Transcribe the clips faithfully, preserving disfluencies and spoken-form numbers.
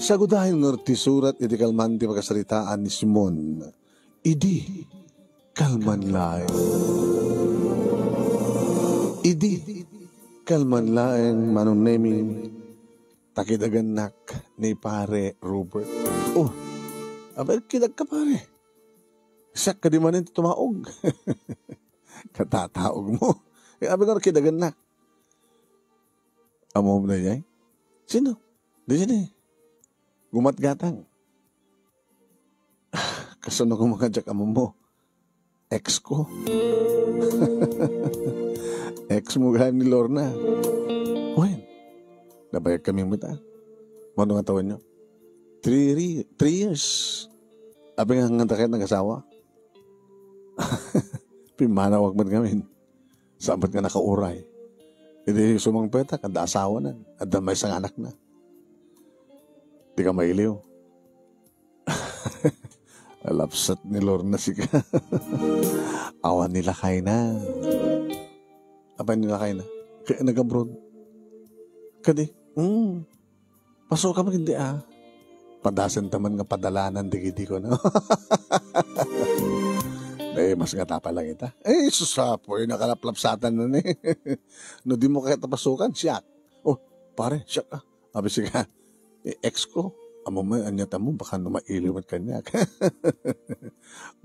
Sagudayen ngarud ti surat iti kalman ti pakasaritaan ni Simon. Idi kalman laeng. Idi kalman laeng, Manong Nemi, ta kidagannak ni Pare Robert. Oh, abay, kidagka, pare. Siak kadi manen ti tumaog. Katataog mo. Eh, abay, nga kidagannak. Ammom daydiay? Sino? Di sini. Gumatgatang. Kasano ko mga diak ammo mo? Ex ko. Ex mo gayam ni Lorna. Wen, nabayag kami met, ah. Mano nga tawen nyo? Three, re- three years. Abi nga, nga tayo nag-asawa. Pimmanawag met ngamin. Sabat nga nakauray. Idi sumangpet, adda asawa na. Adda maysa nga anak na. Di ka mailiw. Alapsat ni Lorna sika. Awan ni lakay na. Apay ni lakay na? Kaya nag-abroad. Kadi? Hmm. Pasukan mo, hindi, ah. Padasen taman nga padalanan, digidi ko, no? Eh, mas nga tapa lang ita. Eh, susapoy, nakalaplapsatan na ni. No, di mo kaya tapasukan, siyak. Oh, pare, siyak, ah. Abi siya, eh, ex ko. Amo man, anya ta mo, baka no mailiw met kaniak.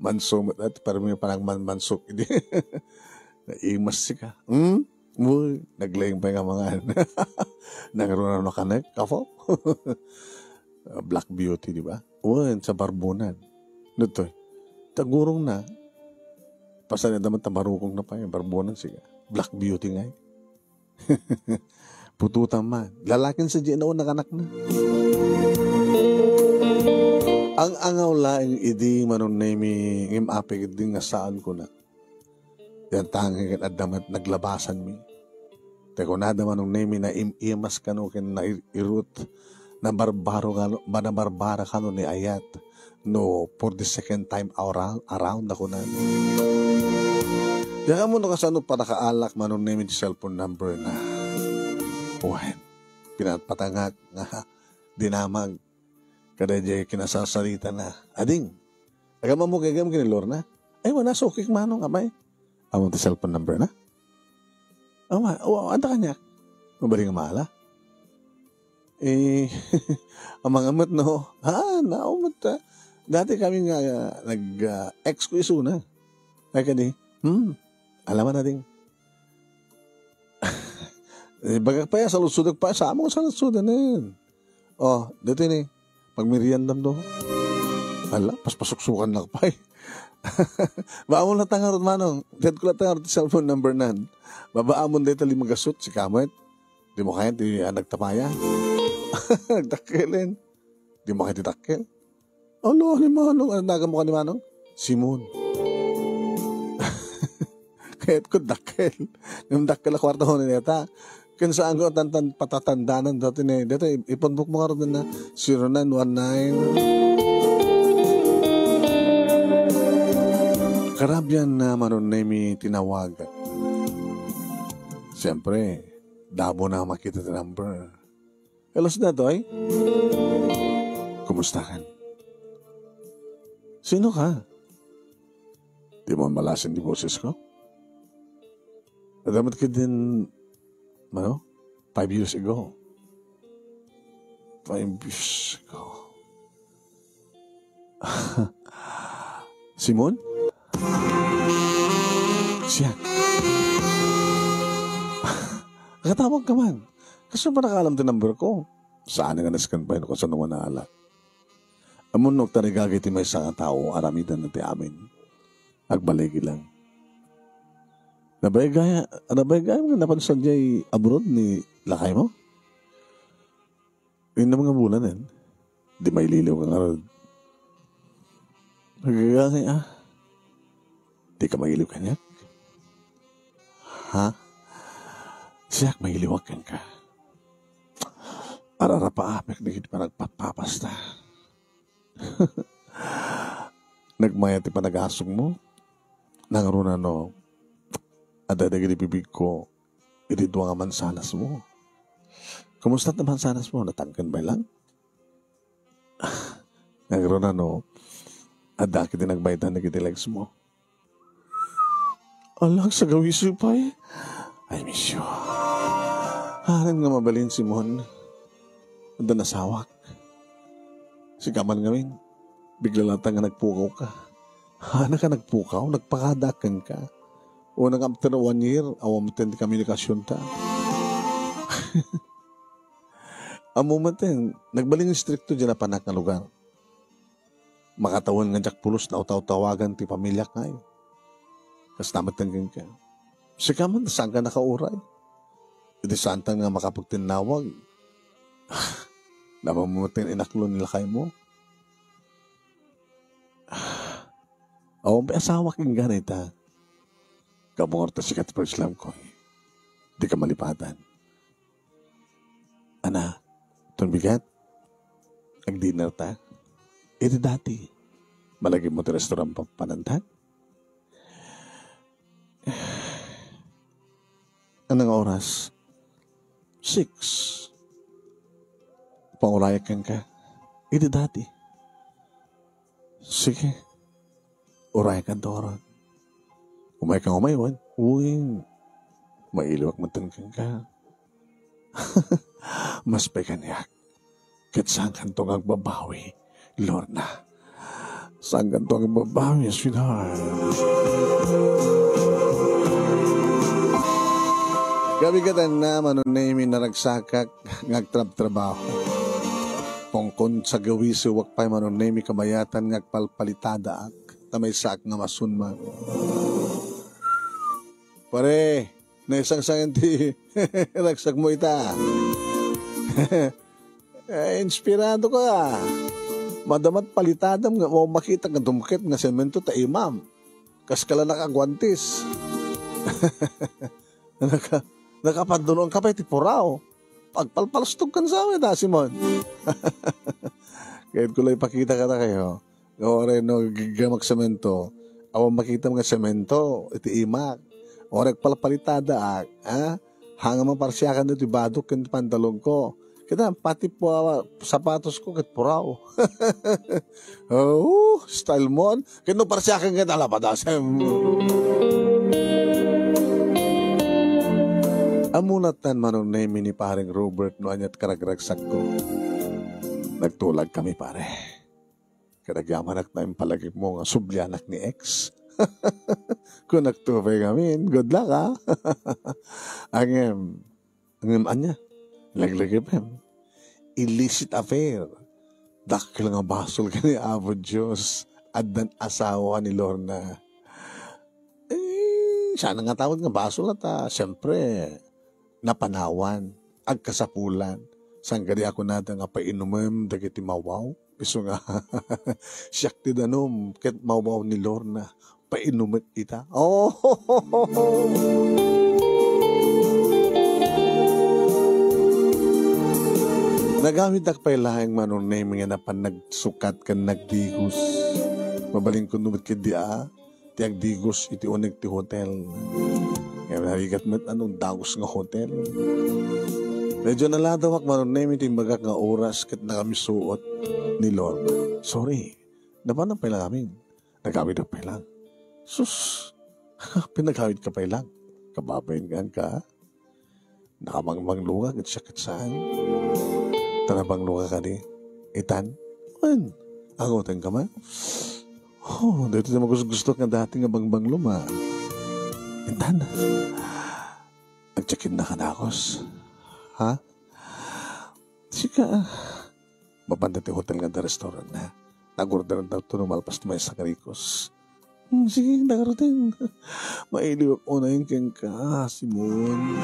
Manso met at, para may parang man-, mansok, hindi. Naimas siya. Hmm? Uy, naglaing pa nga mangan. Nangruna no kanek, kapo? Black Beauty, di ba? Uy, sa barbunan. Nutoy. Tagurong na. Pasan na naman tamarukong na pa yung barbunan, siya. Black Beauty nga eh. Pututan man. Lalakin sa di na nakanak na. Ang angaw laeng idi, Manong Nemi, ngem apay idi nga saan ko na. Yan tanging adda met naglabasan mi. Te kunada, Manong Nemi, naim-imas kano ken nairut, nabarbaro kano, ba nabarbara kano ni ayat, no, for the second time around, around ako na. Diak ammo no kasano panakaalak, Manong Nemi, ti cellphone number na. Wen, pinatpatangak nga dinamag. Kada di kinasasarita na. Ading, agama mo kay gam kinilor na. Ay, wala, sukik manong, amay. Amo ti cellphone number na? Ama, o, anta kanya? Mabaling mala? Eh, amang amat, no? Ha, naumot, ah. Dati kami nga, ah, nag, ah, ex ko isuna. Ay, kadi, hmm, alaman na ding. Eh, bagak pa ya, saludsudak pa, sa among saludsudan na yun. Oh, dito ni, pagmeriendam do. Ala, paspasuksukan na pa eh. Baamon na tangarot, manong. Diyan ko lang tangarot cellphone number nan. Babaamon dito lima gasot, si Kamet. Di mo kaya, di, ah, nagtapaya. Nagtakilin. Di mo kaya ti takkel. Alo, ni Manong, ano, nagan mo ka ni Manong? Simon. Kayat ko dakkel. Yung dakkel a kwarto ko neta. Ken saan ko tantan patatandanan dati ni, dati ipunbok mo karon na zero nine one nine. Karabian na Manong Nemi tinawag. Siyempre, dabo na makita ti number. Hello, si Datoy. Kumusta ka? Sino ka? Di mo malasin di boses ko? Nadamat ka din, ano? Five years ago. Five years ago. Simon? Siya. Nakatawag ka man. Kasi pa nakaalam ti number ko. Saan nga nasken pa yun kung saan naman naala? Amun no, tarigagay ti maysa nga tao, aramidan na ti amin. Agbaligi lang. Nabaygaya, nabaygaya mo nga napansan jay abroad ni lakay mo? Innem nga bulan, eh. Di maililiw ka ngarud. Nagagangay, ah. Di ka mailiw kaniak? Ha? Siak mailiwak kenka. Ararapaapek dagiti panagpapapasta. Nagmaya ti panagasong mo. Nangruna no, adda dagiti bibig ko iti dua nga mansanas mo. Kumusta ti mansanas mo? Natangken bay lang? Ngarud no, adda ketdi nagbaetan dagiti legs mo. Ala, agsagawisi pay. I miss you. Awan nga mabalin, Simon. Addan asawak. Sika man ngamin, bigla latta nga nagpukaw ka. Haanka nagpukaw, nagpakadaak kenka. Unay nga after one year, awan met ti komunikasionta. Ammom met, nagbalin nga istrikto ti napanak nga lugar. Makatawen nga diak pulos nautawtawagan ti pamiliak ngay. Kasta met kenka. Sika man, saanka nakauray. Idi saantan nga makapagtinnawag, napamutin inaklon ni lakaymo. Awan pay asawak inggana ita. Kabungor ta sika ti first love ko. Dika malipatan. Ana, ton bigat, agdinner ta. Iti dati, malagipmo ti restaurant papananta? Ano nga oras? Six. Pangurayak kenka. Iti dati. Sige. Uraykan toron. Umayka nga umaywan. Uy, mailiwak man kenka. Mas pay kaniak. Ket saankanto nga agbabawi, Lorna. Saankanto nga agbabawi, sweetheart. Kabigatanna, Manong Nemi, naragsakak nga agtrabtrabaho. Pungkon sagawisiwak pay, Manong Nemi, kabayatan nga agpalpalitadaak ta maysaak nga masunman. Pare, naisangsangen ti ragsakmo ita. Eh, inspirado ka. Madama't palitadam nga awan makitak nga dumket nga semento ta imam. Kas kala nakaguantes. Naka-, nakapandunon ka pay ti puraw. Agpalpalustog kan sawen, a, Simon. Kayatko la ipakita kadakayo. Uray no, giggamak semento. Awan makitam nga semento iti imak. Uray agpalpalitadaak, a? Haan nga maparsiakan ti badok ken ti pantalonko. Kita, pati po, sapatosko ket puraw. Oh, style mo. Ket no parsiakan ket ala padasem. Ammona tan, Manong Nemi, ni Pareng Robert, no ania't karagragsakko. Nagtulag kami, pare. Ket agyamanak ta impalagipmo nga sublianak ni ex. Kunak to pay ngamin, good luck, a. Ngem, ngem ania? Laglagipem. Illicit affair. Dakkel nga basol ken ni Apo Dios. Addan asawa ni Lorna. Eh, saan nga tawag nga basol ta, siyempre, napanawan, agkasapulan. Saan kadi a kunada nga painumen dagiti mawmaw? Isu nga, siak ti danum, ket mawmaw ni Lorna, painumek ita. Oh! Nagawiddak pay laeng, Manong Nemi, nga napan nagsukat ken nagdigos. Mabalinko no met ketdi a, ti agdigos iti uneg ti hotel. Ngem narigat met a no dagus nga hotel. Medyo naladawak, Manong Nemi, ti imbagak nga oras ket nakamisuot ni Lorna. Sorry, napanak pay lang amin. Nagawiddak pay lang. Sus, pinagawidka pay lang. Kababain ka, a? Nakabangbanglo ka ket siak ket saan. Ta nabanglo ka kadi. Itan? Wen, angotenka man? Oh, daytoy ti magugusto nga dati nga bangbanglom a. Itan. Agtiakinna kadakes. Ha? Sika, a. Mapanda ti hotel nga adda restaurant, a. Nag-order daytoy no malpas ti maysa nga rikos. Hmm, sige, dakarutin. Mailiwak unay kenka, Simon.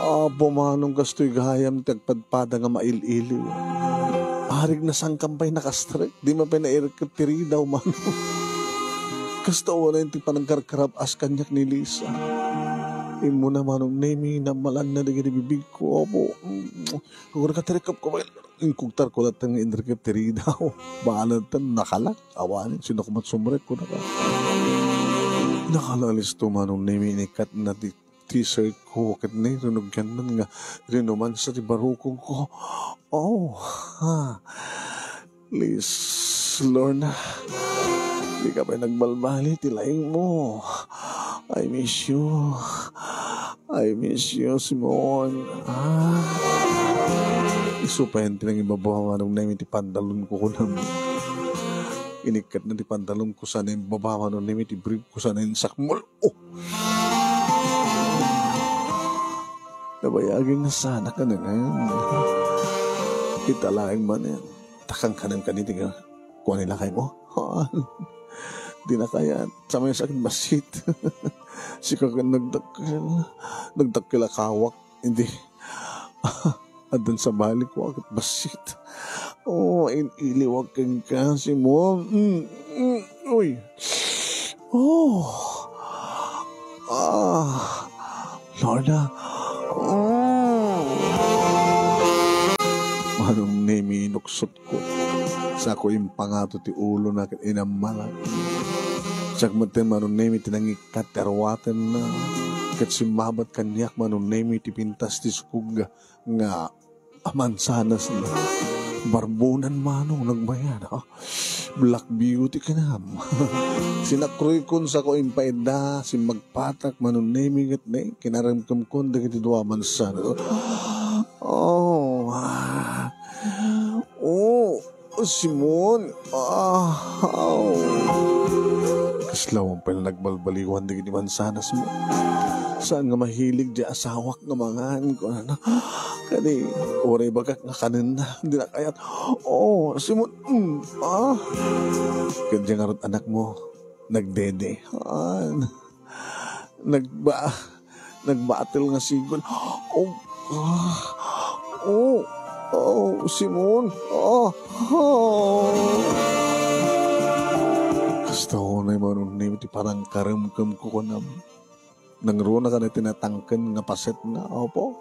Apo, manong kastoy gayam ti agpadpada nga mail-iliw. Arig na sangkam pay nakastrek, di man pay nairikep ti ridaw, manong. Kasta unay ti panangkarkarab-as kaniak ni Lisa. Immuna, Manong Nemi, nammalanna dagiti bibigko, apo. Aguray ka ti rikepko, Inkugtarko latta nga inrikep ti ridaw. Baanadtan nakalak. Awanen, sino koma ti sumrek, kunana. Nakalalis to, Manong Nemi, inikatna ti t-shirt ko, ket ni rinugian man nga rinumansa ti barukongko. Oh, ha. Please, Lorna, dika pay nagbalbali ti laingmo. I miss you. I miss you, Simon. Ah. Isu pay ti nangibabaw, Manong Nemi, ti pantalonko, kunam. Inikkatna ti pantalonko, sana imbaba, Manong Nemi, ti briefko, sana insakmol. Oh! Nabayagen nga sana kanengen. Kita laeng manen. Takang kanen kaniti nga kuan ni lakayko. Di na kayat. Sa may sakit basit. Sika ken nagdakkel. Nagdakkel a kawak. Hindi. Addan sa balik ko, ket bassit. Oh, in-iliwak kenka, Simon. Mm, mm, uy. Oh. Ah. Lorna. Mm. Manong Nemi, inuksot ko. Sako impangato ti ulona ket inammalak. Siak metten, Manong Nemi, ti nangikkat ti aruatenna. Ket simmabat kaniak, Manong Nemi, ti pintas ti sukog nga amansanas na. Barbonan, Manong, nagmayat, ha? Black Beauty kanam. Sinakroykon, sako impaidda, simmagpatak, Manong Nemi, ket ne, kinaremkemkon dagiti dua a mansanas. Oh, ah. Oh. Simon, ah, aw. Kasla awan pay nagbalbaliwan dagiti mansanasmo. Saan nga mahilig ti asawak nga mangan, kunana. Kadi, uray bagak nga kanenna, di na kayat. Oh, Simon, mm, ah. Ket diay ngarud anakmo, nagdede. Ah, nagba-, nagbatel nga sigol. Oh, ah, oh, oh, Simon. Ah, ah. Kasta unay, Manong Nemi, ti parangkaremkemko kunam. Nangruna kadi ti natangken nga pasetna, apo.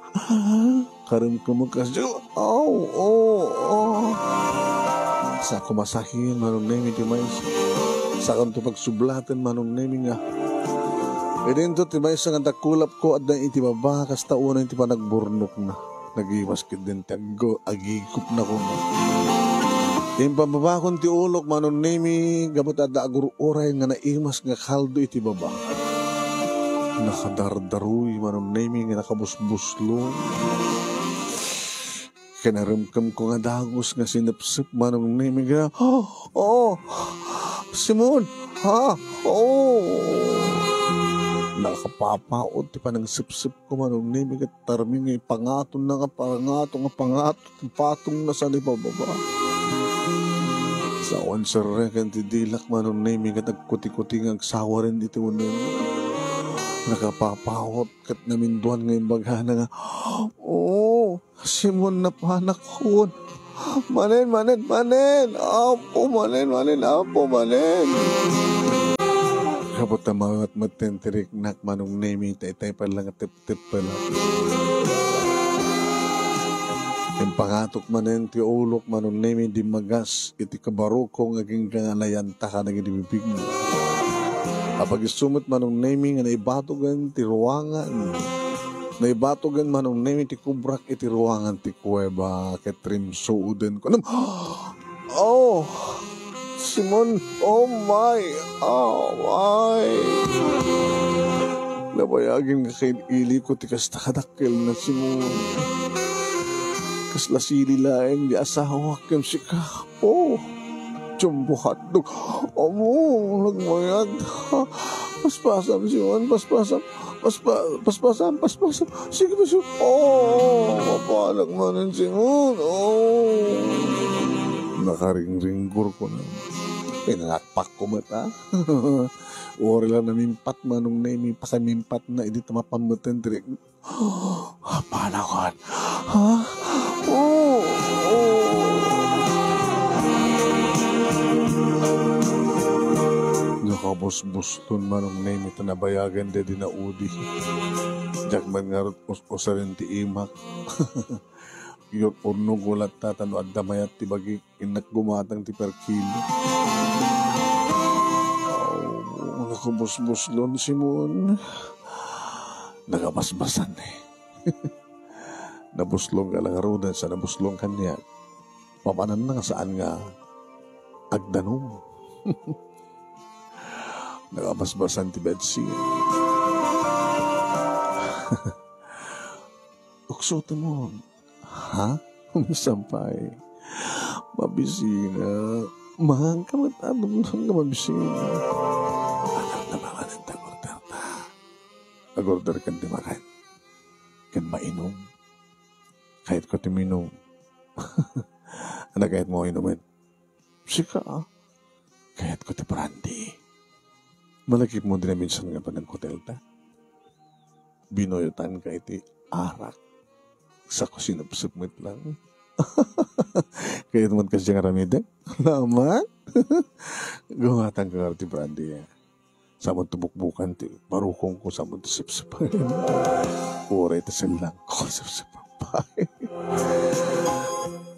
Karemkemmo kasi, aw, aw, aw. Sako masahin, Manong Nemi, ti maysa. Sakanto pagsublaten, Manong Nemi, nga. Idinto ti maysa nga dakulapko, adda iti baba, kasta unay ti panagburnokna. Nagimas ketdin ti aggo-, agigupna kono. Impababakon ti ulok, Manong Nemi, gapu ta adda agur-uray nga naimas nga kaldo iti baba. Nakadardaruy, Manong Nemi, nga nakabusbuslo. Kinaremkemko nga dagus nga sinepsep, Manong Nemi, nga, "Oh, oh, Simon, ha? Oh." Nakapapaot ti panangsepsepko, Manong Nemi, ket tarmi nga ipangatonna nga pangato, nga pangato ti patongna saan ipababa. Sa awan serreken ti dilak, Manong Nemi, ket agkutikuti nga agsawaren iti unem. Nakapapaot ket naminduan nga imbagana nga, "Oh, Simon, napanakon. Manen, manen, manen. Apo, manen, manen, Apo, manen." Gapu ta maawat metten ti riknak, Manong Nemi, ta itay pay la nga teptep pay la. Impangatok manen ti ulok, Manong Nemi, dimmagas iti kabarukong agingga nga nayanta kadagiti bibigmo. Apag-isu met, Manong Nemi, nga naibatogen ti ruangan. Naibatogen, Manong Nemi, ti kubrak iti ruangan ti kuweba, ket rimsuodenko. Ngem, oh, Simon, oh my, oh my. Nabayagen nga kail-iliko ti kasta kadakkelna, Simon. Kasla sili laeng ti asawak ken sika. Oh, jumbo hotdog. Amo, nagmayat. Paspasam, Simon, paspasam. Paspa-, paspasam, paspasam. Sige, paspasam. Oh, mapanak manen, Simon. Oh. Nakaringringgorko na. Pinanakpakko met, ah. Uray la namimpat, Manong Nemi, pakamimpatna, idi ta mapan metten ti riknak. Panawan. Ha? Oh, oh. Nakabusbuslon, Manong Nemi, ta nabayagen daydi naudi. Diak man ngarud us-usaren ti imak. Yun, urnongko latta ta no adda mayat ti bagik, innak gumatang ti per kilo. Oh, nakabusbuslon, Simon. Nakabasbasan, eh. Nabuslong nga la ngaruden sa nabuslong kaniak. Papananna nga saan nga agdanum. Nakabasbasan ti bedsit. Uksotem. Ha? Umisampay. Mabisina. Maangka met a dumdum nga mabisina. Anak na mangan ta order ta. Ag-order kan di mangan. Ken mainum. Kayatko ti minum. Ania kayatmo a inumen? Sika, ah. Kayatko ti brandy. Malagipmo di naminsan nga panaghotel ta? Binuyotanka iti arak. Sa ko sinepsep met lang. Kayat man kasi nga ramidek? Naman? Gumatanka nga ti brandy, ah. Sa mo ti bukbukan ti barukongko, sa mo ti sipsipan. Uray ti sellangko, sipsipan pa.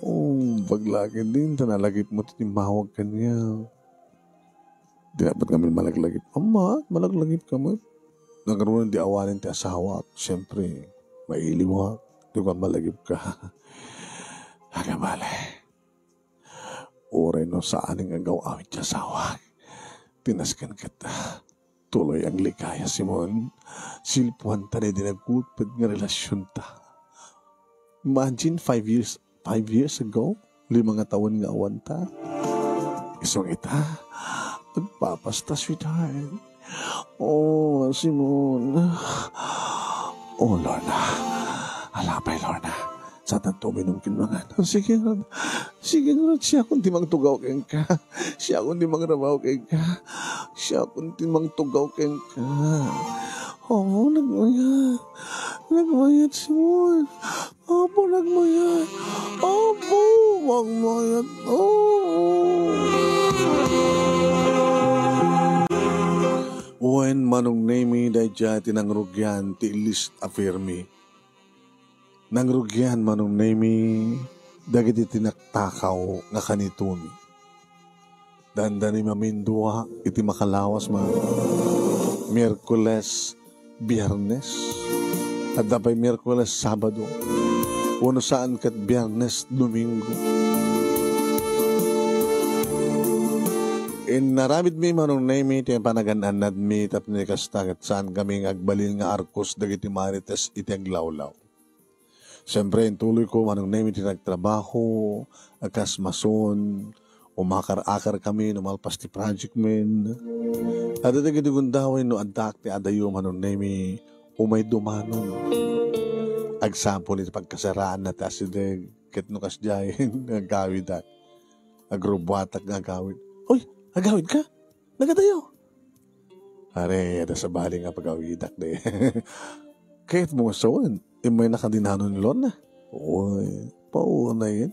Oh, paglaki din, ta nalagipmo ti timmawag kaniak. Di dapat ngamin malaglagip. Amma, malaglagipka met. Nagkaroon di awanen ti asawak. Siyempre, mailiwak. Di ko malagipka. Agabale. Uray no saan nga agaw-awid ti asawak. Tinasken ket, ah, tuloy ang ligaya, Simon. Silpuanta daydi nagkutpet nga relasyonta. Imagine, five years, five years ago, lima nga tawen nga awanta. Isu nga ita, agpapasta, sweetheart. Oh, Simon. Oh, Lorna. Ala pay, Lorna. Saan tanto uminum ken mangan? Sige, Lord. Sige, Lord. Siakon ti mangtugaw kenka. Siakon ti mangrabaw kenka. Siakon ti mangtugaw kenka. Oh, nagmayat. Nagmayat, Simon. Apo, nagmayat. Apo, nagmayat. Oh. Wen, Manong Nemi, daydiay ti nangrugian ti list a pirmi. Nangrugian, Manong Nemi, dagiti tinaktakaw nga kanitomi. Dandani mamindua iti makalawas, ma-, Miyerkules, Biernes. Adda pay Miyerkules, Sabado. Wenno saan ket Biernes, Domingo. Inaramidmi, Manong Nemi, ti panagan-annadmi tapno kasta ket saankami nga agbalin nga arkos dagiti Marites iti aglawlaw. Siyempre, intuloyko, Manong Nemi, ti nagtrabaho, a kas mason, umakar-akarkami no malpas ti project men. Adda dagiti gundaway no addaak ti adayo, Manong Nemi, umay dumanon. Agsapul iti pagkasaraanna ti asideg, ket no kasdiay, agawidak. Agrubbuatak nga agawid. Uy, agawidka? Nagadayo. Are, adda sabali nga pagawidak, de. Kayatmo nga sawen, immaynaka dinanon ni Lorna? Uy, pauna yen.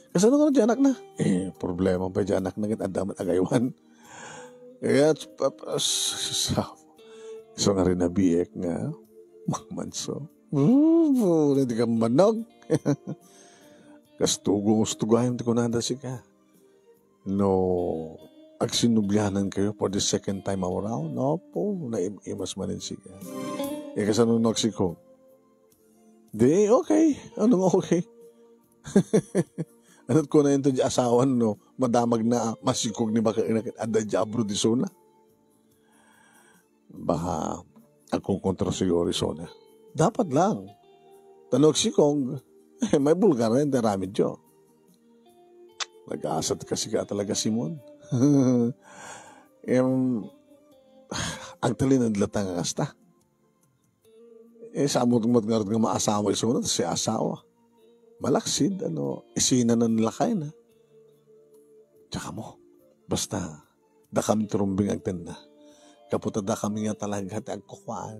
Kasano nga diay anakna? Eh, problema pay diay anakna ket adda met agaywan. Kayat, pa-, pa-, s-, s-, isu nga rinabiek nga mangmanso. Uy, pauna, di ka mannog. Kas tugo, kas tugayon ti kunada sika. No agsinnublianankayo for the second time around, apo, naim-imas manen sika. Eh, kasano no agsikog? Di, okay. Ano nga okay? Ano't kuna ito di asawan, no? Madamag na, masikog ni baka ina, adda di abro di suna. Baka agkonkontra siguro isuna. Dapat lang. Ta no agsikog, eh, maibulgar na iti aramidyo. Nag-aasat ka sika talaga, Simon. Em, agtalinaed latta nga kasta. Eh, sa amot met ngarud nga maasawa isuna, ta siya asawa. Malaksid, ano, isinanan lakayna. Tsaka mo, basta, dakami ti rumbeng agtenna. Gapu ta dakami nga talaga ti agkukuan.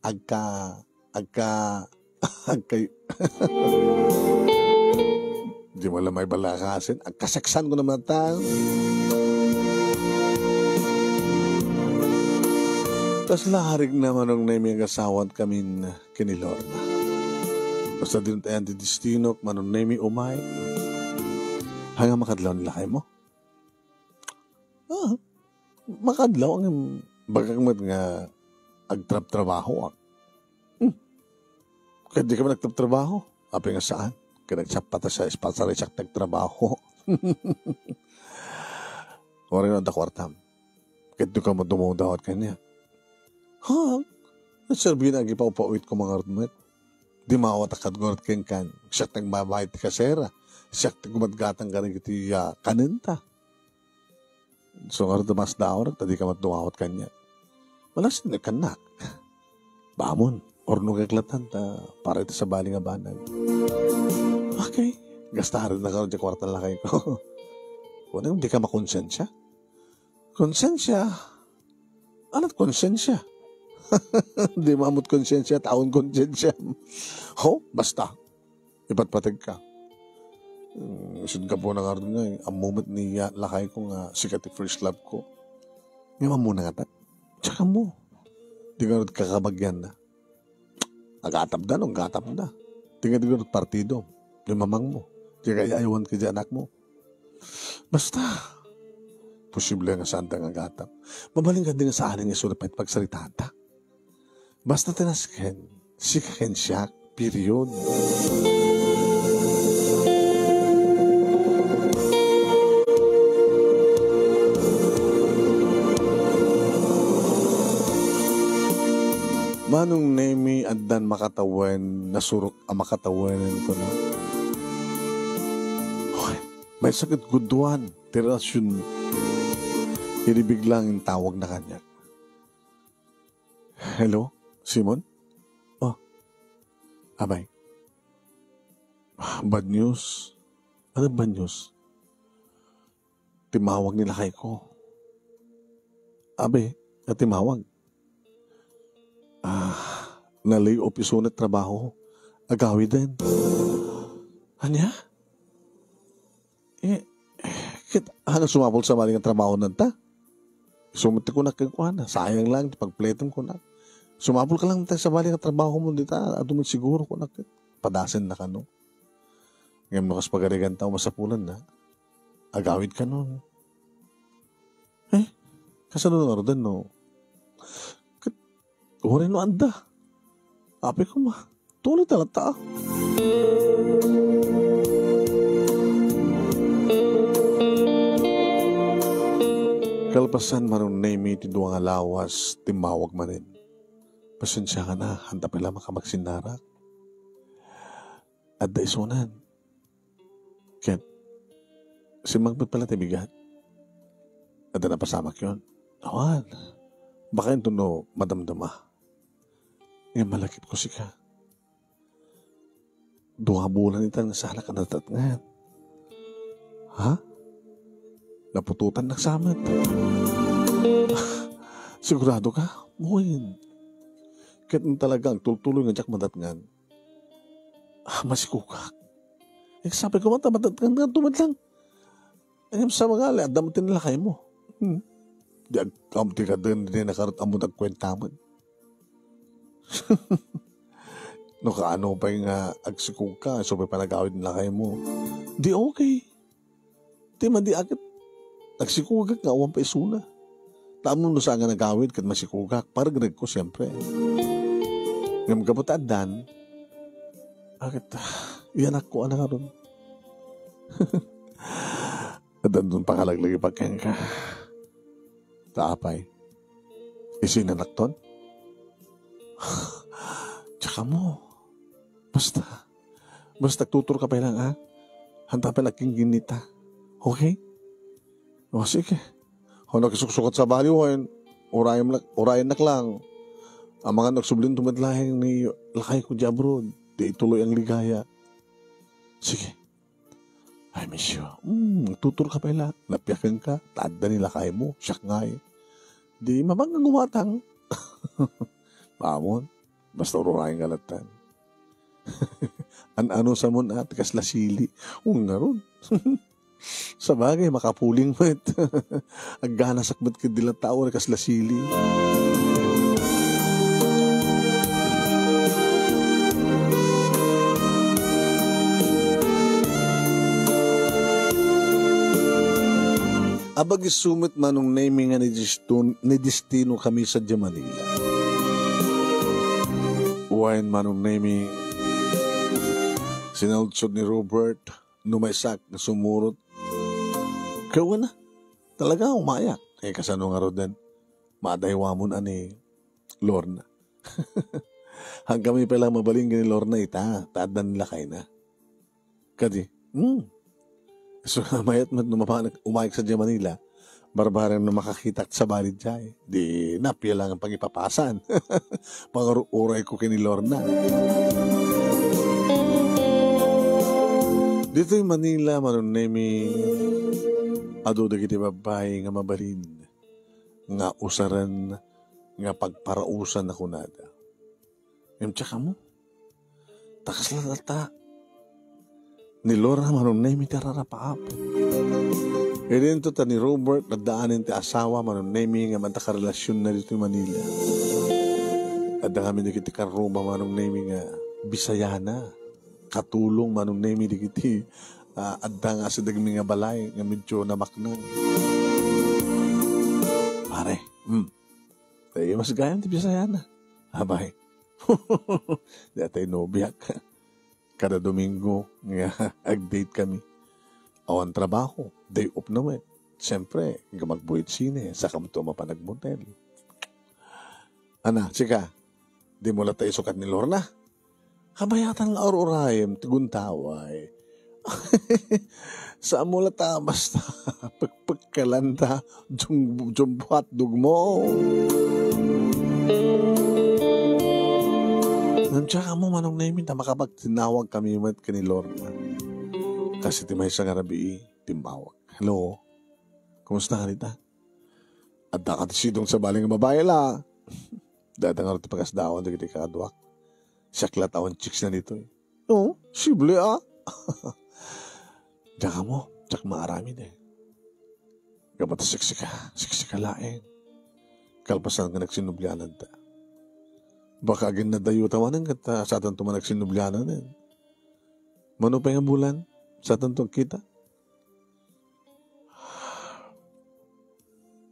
Agka, agka, agka, di mo lang maibalakasin. Agkaseksan ko naman ta. Kasla arik na, Manong Nemi, agasawat kamin ken ni Lorna. Basta dintayan ti destinok, Manong Nemi, umay. Haan nga makadlaw ni lakaymo? Ah, makadlaw, ngem bagak met nga agtrabtrabahoak. Ket di ka man nagtrabtrabaho. Apay nga saan? Ket nagsappat a sa espasar siak nagtrabaho. Uray no adda kuartam. Ket di ka man dumawdawat kaniak. Ha? Nagserbi na agipawpawit ko mangarud met. Di mawat a kadgurat kenkan. Siak ti nagbabayad ti kasera. Siak ti gumatgatang kadagiti, ah, kanenta. So, ngarud, mas daawrak ta di ka met dumawat kaniak. Malaksid nga kannak. Bamon, urnogek latta ta para iti sabali nga banag. Okay. Gastaren na ngarud ti kuarta lakay ko. Kunam, di ka makonsensia? Konsensia? Anat konsensia? Di mamut konsensia, taon konsensia. Ho, basta. Ipatpateg ka. Hmm, isut gapu na ngarud nga, eh. Ammo met ni ya-, lakay ko nga sika ti first love ko. Ngem ammo na ngata. Tsaka mo. Di ngarud kakabagian na. Agatap da, no? Gatap da. Di nga di ngarud partido. Di mamang mo. Di kaya aywan ka di anak mo. Basta. Posible nga saan ta nga agatap. Mabalin ka di nga saan nga isu na pagsaritata. Basta ti nasken, sika ken siak, period. Manong Nemi, addan makatawen, nasurok a makatawen, kuno. Hoy, maysa ket gudduan ti relasionmi. Idi biglang intawag na kaniak. Hello, Simon? Oh, abay. Bad news? Ano bad news? Timawag ni lakay ko. Abi, nga timawag. Ah, na-lay off isu na trabaho. Agawiden. Ania? Eh, ket, ano, sumapul sabali nga trabaho nanta? Isu met ti kunak kenkuana, sayang lang ti pagpletem kunak. Sumapul ka lang ta sabali nga trabaho mo dita, adu met siguro kunak ket. Padasen na kano. Ngem no kas pagarigan ta, masapulan na. Agawid kano. Eh, kasano nga ruden no? Ket, uray no adda. Apay koma. Tuloy ta latta. Kalpasan, Manong Nemi, ti dua nga lawas, timmawag manen. Pasensia ka na, haan ta pay la makapagsinnarak. Adda isunan. Ket, simmangpet pay la ti bigat. Adda napasamak yon. Awan. Baka inton no madamdama. Ngem malakip ko sika. Dua bulan itan nga saanak a nadatngan. Ha? Naputotan nak samet. Sigurado ka? Wen. Ket no talaga agtultuloy nga diak madatngan, ah, masikogak. Eh, sapay ko man ta madatngan nga tumed lang. Ngem sa mga ali, adda met ti lakay mo. Hmm. Di agkamti ka den, di na karot ammo nagkuenta met. No kaano pay nga agsikog ka, isu pay panagawid ni lakay mo. Di okay. Di madi aket. Agsikogak nga awan pay isuna. Tapno no saan nga nagawid ket masikogak, paregreg ko, siempre. Ngem gapu ta addan, aket, iyanak ko, anak, aron. Addan ton pangalaglagipak kenka. Ta apay? Isu inanakton? Tsaka mo. Basta. Basta tutur ka pay lang, ha? Hanta pay lang kinkinita. Okay? O, sige. O, nakisuksukat sa baliwen. Urayan nak, urayan nak lang. Amangan agsubli tumed laeng ni lakay ko di abroad. Di ituloy ang ligaya. Sige. I miss you. Hmm, tutur ka pay la. Napiaken ka. Ta adda ni lakay mo. Siak ngay. Di mamang nga gumatang. Bamon. Basta ururayen ka latta. An-ano sa mon, ah, ti kasla sili. Wen ngarud. Sabagay, makapuling met. Agganasak met ket di latta, wen, kasla sili. Abag isu met Manong Nemi nga ni Diston-, ni Destino kami sa Manila. Wen Manong Nemi, Sinalsod ni Robert, no maysak nga sumurot. Kawana, talaga umayak. Eh, kasano ngaruden? Madaywamon a ni Lorna. Hangkami pay la mabalin ken ni Lorna ita, ta adda ni lakayna. Kadi, hmm. So, mayat met no mapanak-, umayek sadiay Manila, barbarem no makakitak sabali diay. Di, napia lang ang pangipapasan. Pangaru-urayko ken ni Lorna. Ditoy Manila, Manong Nemi, adu dagiti babbai nga mabalin nga usaren nga pagparausan a kunada. Ngem tsaka mo, ta kasla data ni Lorna, Manong Nemi, ti ararapaap. Idinto ta ni Robert, addaanen ti asawa, Manong Nemi, nga adda karelasionna ditoy Manila. Adda kami dagiti karruma, Manong Nemi, nga Bisayana. Katulong, Manong Nemi, dagiti, ah, adda nga asidegmi nga balay nga medyo namaknang. Pare, hmm. Tayo mas gayam ti Bisayana. Abay. Di atay nobiak. Kada Domingo nga ag-date kami. Awan trabaho. Day off na met. Siyempre, nga magbuit sine, saka mo to mapanagmotel. Ana, sika, di mo la ta isukat ni Lorna? Kabayatan nga ar-urayem ti guntaway. Saan mo la ta basta pekpekkelan ta jum-, jumbo hotdog mo. Nandiyan ka mo, Manong Nemi, ta makapagtinawag kami met ken ni Lorna. Kasi ti maysa nga rabii, timmawag. Hello? Kumusta ka dita? Adda ka ti sidong sabali nga babae la. Dada nga ti pakasdawan dagiti kaduak. Siak la ti awan chicks na ditoy. No, sible a. Diak mo, diak maaramid eh. Gapu ta sexy ka, sexy ka laeng. Kalpasan nga nagsinublianan ta. Baka agin nadayo tawanan ket, ah, satan to man nagsinublianan eh. Mano pay nga bulan, satan to kita.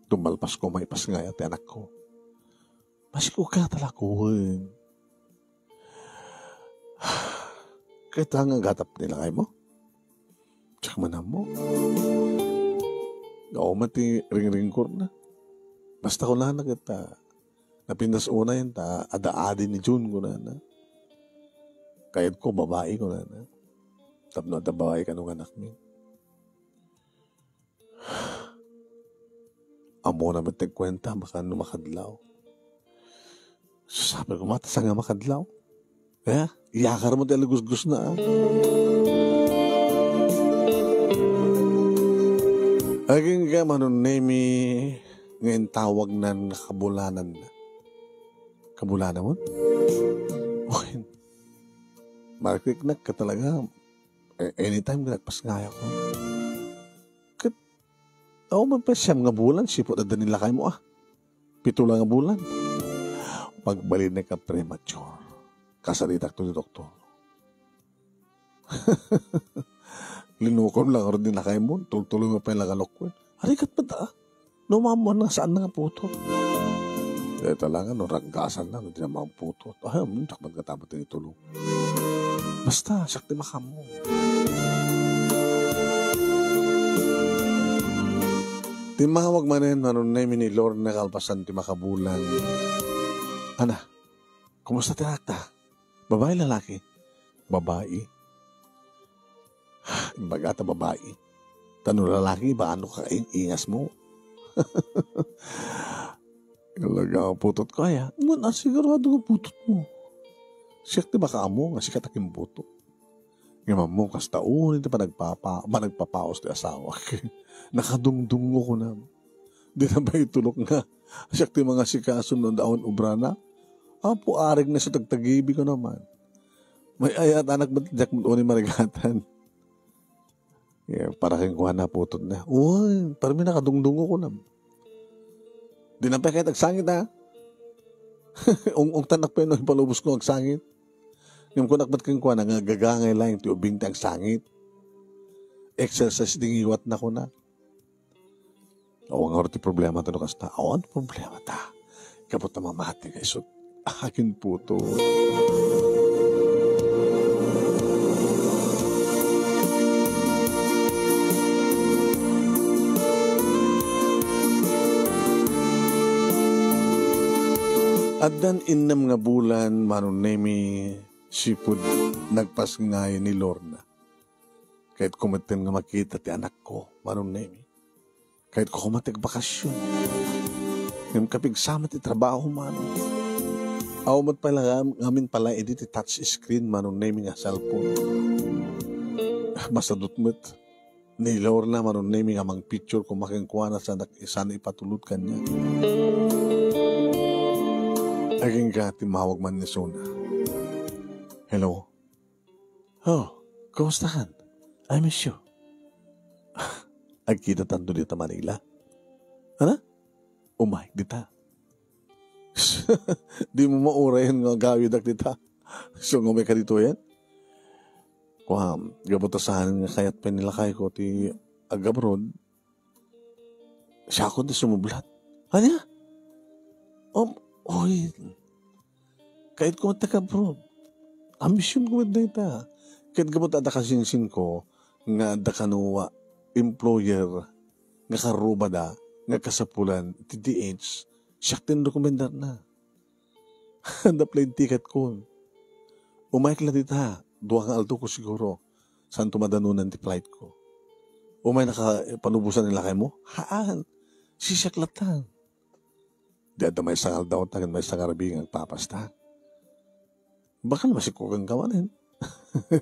Tumalpas ko, maipasngayat ti anakko. Masiko ka talakuan. Kayat nga agatap ni lakay mo? Diak man ammo. Nga uma ti ringringkor na. Basta ko lang nagkita. Napintas una yan, ta, ada adi ni June ko na na. Kayat ko, babae ko na na. Tapno ada babae kano nga anak mi. Amo na met ti kuenta, baka no makadlaw. Sabi ko, "Mata, saan nga makadlaw?" Eh, iyakar mo ti alagusgos na, ah. Aging ka, Manong Nemi, nga intawag nan nga kabulanan na. Kabulanan mo? Uy, mariknak ka talaga. A-, anytime ka nagpasngayat ko. Ket, awan man pay siyam nga bulan, sipud adda ni lakay mo, ah. Pito la nga bulan. Pagbalinnek a premature. Kasaritak to ti doktor. Linukom lang aro di lakay mo, tultuloy mo pay la nga lokkuen. Arigat pa da, ah. No, ma'am, ano, saan na nga putot? Dahil talaga, no, raggasan na, no, di na maamputot. Ay, um, dakmat nga tamat ang itulog. Basta, siak ti makaammo. Timmawag manen, Manong Nemi, ni Lorna kalpasan ti makabulan. Ana, kumusta ti anak ta? Babae, lalaki? Babae. Imbagata babae. Ta no lalaki, baka no kaing-ingas mo. Talaga, putot ko, aya. Ngan, ah, sigurado nga putot mo. Siak ti makaammo nga sika ti akin putot. Nga mammo, kasta uni ti panagpapa-, panagpapaus ti asawa. Nakadungdungo ko na. Di na ba itulok nga? Siak ti mangasikaso no daon obrana. Apo, arig na sa tagtagibi ko naman. May ayat anak ba, diak mo uni marigatan. Yeah, para kenkuana, putot na. Uy, parmi nakadungdungo ko na. Di na pa kahit agsangit, ha? Ung-, ungtan ak pa yun, ipalubos ko agsangit. Ngem kunak met kenkuana nga gagangay lang ti ubing ti agsangit. Exercise di ngiwat na kuna. Awan nga ti problema ta no kasta. Awan ti problema ta. Kapot na mamati nga isut. Akin puto. Addan innem nga bulan, Manong Nemi, sipud nagpasngay ni Lorna. Kayatko metten nga makita ti anakko, Manong Nemi. Kayatko koma ti agbakasyon. Ngem kapigsa met ti trabaho, Manong. Awan met pay la ngam-, ngamin pala idi ti touch screen, Manong Nemi, nga cellphone. Masadut met. Ni Lorna, Manong Nemi, nga mangpicture koma kenkuana, saan, saan ipatulod kaniak. Agingga, timmawag man ni Sona. Hello? Oh, kumustakan? I miss you. Agkitatanto dita Manila? Ano? Umay, dita. Dimo maurayan nga agawidak dita. So, nga may kaditoyan? Kuam, gapu ta saan nga kayat pay ni lakayko ti ag-abroad, siakon ti sumublat. Ania? Um, oy, kayatko met ti ag-abroad. Ambisionko met dayta. Ket gapu ta adda kasinsinko nga adda kano employer nga karrubada nga kasapulan ti D H, siak ti inrekomendarna. Adda plane ticket ko. Umayek la dita, dua nga aldo ko siguro. Saanto madanunan ti flight ko. Umay naka-, panubosan ni lakaymo? Haan. Sisiak latta. Di adda maysa nga aldaw ta ken maysa nga rabii nga agpapasta. Baka no masikko kenka manen.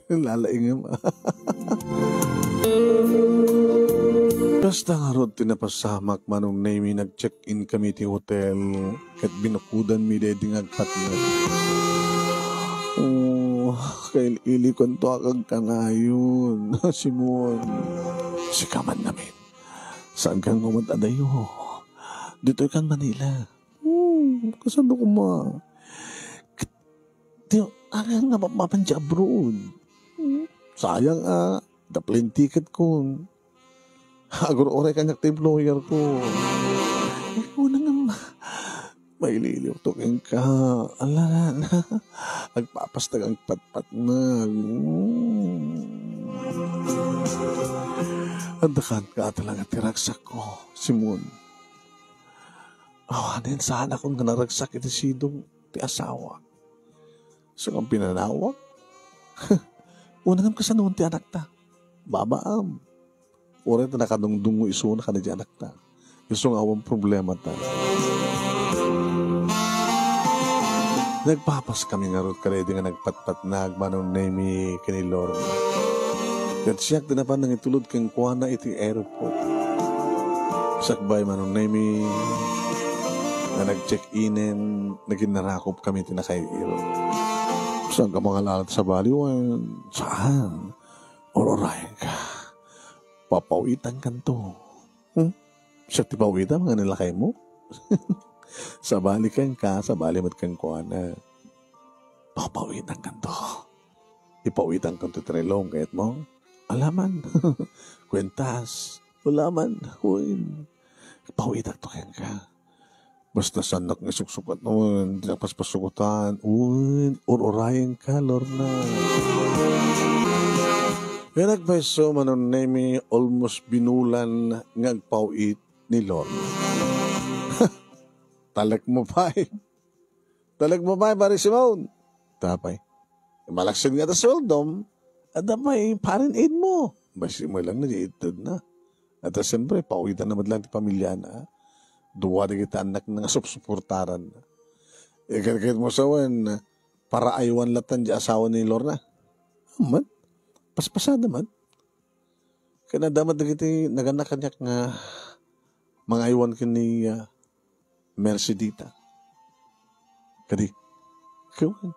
Lalaingem. Kasta ngarud ti napasamak, Manong Nemi, nag-check-in kami ti hotel ket binukodanmi daydi nga agpatnag. Oh, kail-ilikonto a kagkanayon, Simon. Sika man ngamin. Saankan nga umad-adayo. Ditoy kan Manila. Hmm, kasano koma? Ket, ti, ayan nga mapmapan ti abroad. Hmm, sayang a, da plane ticket ko. Agur-uray kaniak ti employer ko. Ay, una nga ma-, maililiwto kenka. Ala, na. Agpapastag ang patpatnag. Hmm. Adda kan ka talaga ti ragsak ko, Simon. Awanen, saan akon nga naragsak iti sidong ti asawa. So, nga pinanawag? Una ngem kasano ti anakta? Babaam. Uray ta nakadungdungngo isuna kadi ti anakta. Isu nga awan problemata. Nagpapas kami ngarud kadaydi nga nagpatpatnag, Manong Nemi, ken ni Lorna. Ket siak ti napan nangitulod kenkuana iti airport. Sakbay, Manong Nemi, nga nag-check-inen, naginnarakop kami ti nakair-irok. Saan ka mangalala ti sabali wen? Saan? Ur-urayenka. Papawitankanto. Hmm? Siak ti pawitan, nga nilakaymo? Sabali kenka, sabali met kenkuana. Papawitankanto. Ipawitankanto ti relo, kayatmo? Alaman. Kuentas. Alaman. Uy. Pawitanto kenka. Basta saannak nga isuksukat, wen, dinak paspasukotan, wen, ur-urayenka, Lorna. Kaya nagpayso, Manong Nemi, almost binulan nga agpaw-it ni Lorna. Talek mo pay. Talek mo pay, Pare Simon. Tapay. Malaksid nga adda sueldom, adda pay foreign aid mo. Basi mo lang na, itedna. At, ah, siyempre, pawitan na met lang ti pamilyana. Dua dagiti annakna nga supsuportaranna. Eh, ket, ket mo sawen, para aywan latan di asawa ni Lorna. Aman, paspasada man. Ken adda met dagiti nagannak kaniak nga mangaywan ken ni, ah, Mercedita. Kadi, kewan.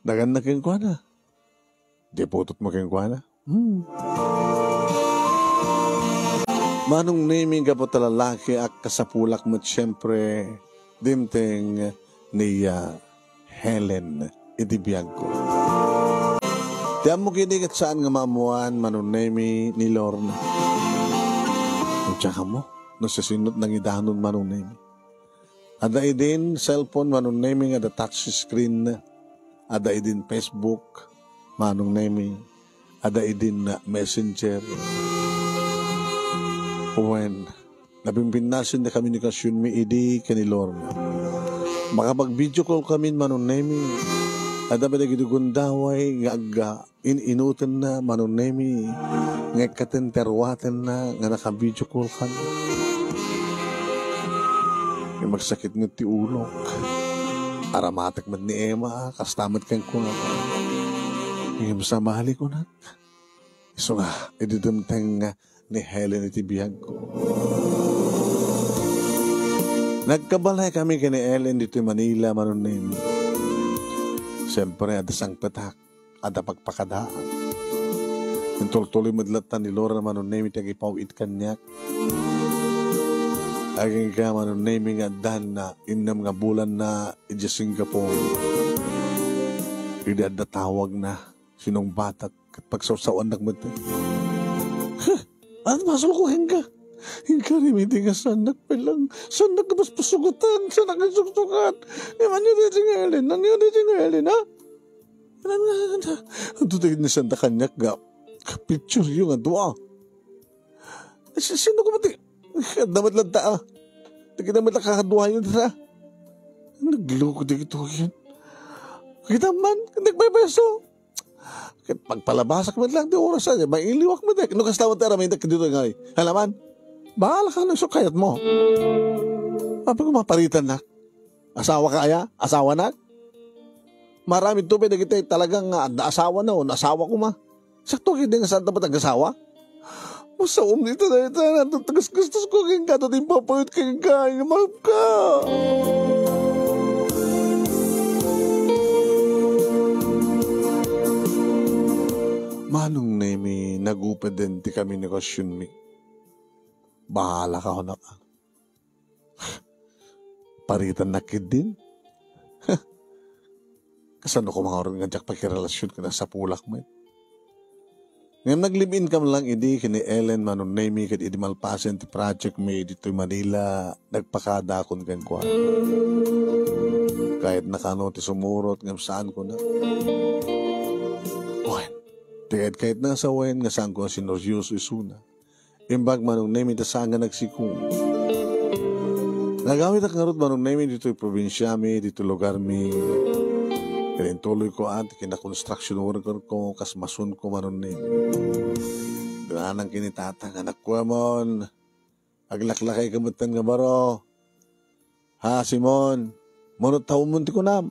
Nagannak kenkuana. Di putotmo kenkuana. Hmm. Manong Nemi, gapu ta lalaki, ak kasapulak met siyempre, dimteng ni, ah, Helen iti biagko. Ti ammok idi ket saan nga maammoan, Manong Nemi, ni Lorna. Diak ammo no siasino ti nangidanon, Manong Nemi. Adda idin cellphone, Manong Nemi, nga adda touch screen. Adda idin Facebook, Manong Nemi. Adda idin Messenger. Wen, Napimpinnasen ti komunikasionmi idi ken ni Lorna. Makapag-video call kamin, Manong Nemi. Adda met dagiti gundaway nga agga in-inutenna, Manong Nemi, nga ikkaten ti aruatenna nga naka-video call kami. Ngem agsakit met ti ulok. Aramatek met ni Emma, kasta met kenkuana. Ngem sabali, kunak. Isu nga, idi dumteng ni Helen iti biagko. Nagkabalay kami ken ni Helen ditoy Manila, Manong Nemi. Siyempre, adda sangpetak, adda pagpakadaak. Intultuloy met latta ni Lorna, Manong Nemi, ti agipaw-it kaniak. Agingga, Manong Nemi, nga addan na innem nga bulanna idiay Singapore. Idi adda tawagna, sinungbatak ket pagsawsawannak met. Huh! Ania basolko kenka? Inka rimidi nga saannak pay lang, saannak nga paspasogetan, saannak nga suksokan. Ngem ania daytoy nga Helen? Ania daytoy nga Helen, ha? Ania nga, ania? Adu daytoy ni sanda kaniak nga pictureyo nga dua. Si-, sino koma ti, adda met latta, ah. Dagiti met lang kakaduayo dita. Nagloko dagitoyen. Kita man, nagbaybayso. Ket pagpalabasak met lang ti oras, ah, mailiwak met, eh. No kasta met ti aramidek ditoy ngay. Hala man, bahala ka no isu kayatmo. Apay ko, maparitannak. Asawaka aya? Asawanak? Maaramidto pay dagiti talaga nga adda asawana wenno asawa koma. Sakto ketdi nga saanta met agasawa. Masaom dita dayta, natatagis-gistosko kenka, ta ti impapawit kenka, inumapka. Manong Nemi, nagupeden ti komunikasionmi. Bahala ka, kunak. Paritannak ketdin. Kasano koma ngarud nga diak pakirelasion ken nasapulak met? Ngem nag-live-in kami lang idi ken ni Ellen, Manong Nemi, ket idi malpasen ti project mi ditoy Manila, nagpakadakon kenkuana. Kayatna kano ti sumurot ngem saanko na. Wen, ti kayat-kayatna nga sawen nga saanko a sineryoso isuna. Imbag, Manong Nemi, ta saan nga nagsiko. Nagawidak ngarud, Manong Nemi, ditoy probinsiami, ditoy lugarmi. Ket intuloyko a ti kinakonstruction worker ko, kas masonko, Manong Nemi. Dinanan ken ni Tata nga, "Anak, kuamon, aglaklakay ka metten nga baro. Ha, Simon, mano tawenmon ti kunam?"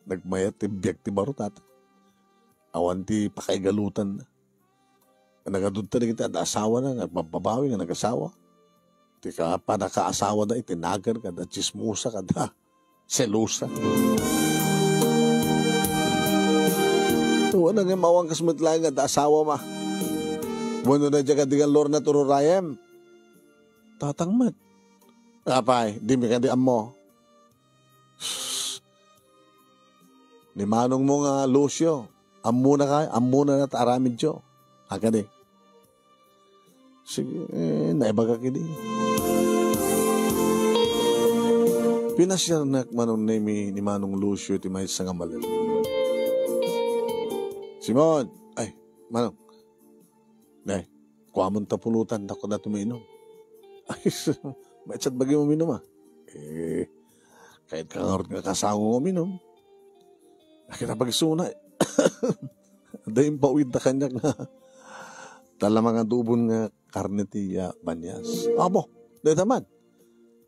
Nagmayat ti biag ti baro, Tata. Awan ti pakaigalutanna. Nagadudta dagiti adda asawana nga agbababawi nga nagasawa. Ti ka-, pannakaasawada iti nagan, kada tsismosa, kada selosa. Wen, ngem awan kas met laeng nga adda asawam. Wenno, daydiay kadi nga Lorna ti ururayem? Tatang met. Apay, dimi kadi ammo? Ni manongmo nga Lucio, ammona ka, ammona na ta aramidyo. Agadi. Sige, eh, naibagak idi. Pinasiarnak, Manong Nemi, ni Manong Lucio iti maysa nga malem. "Simon, ay, Manong, ay, kuamon ta pulutan, ta kunak ti mainum." "Ay, sus, maitsa ti bagim uminum, ah." "Eh, kayat ka ngarud nga kasango nga uminum." Nakita pagsuna, eh. Adda impawidda kaniak nga, ta la mangadubon nga karne ti, ah, banias. Apo, dayta man.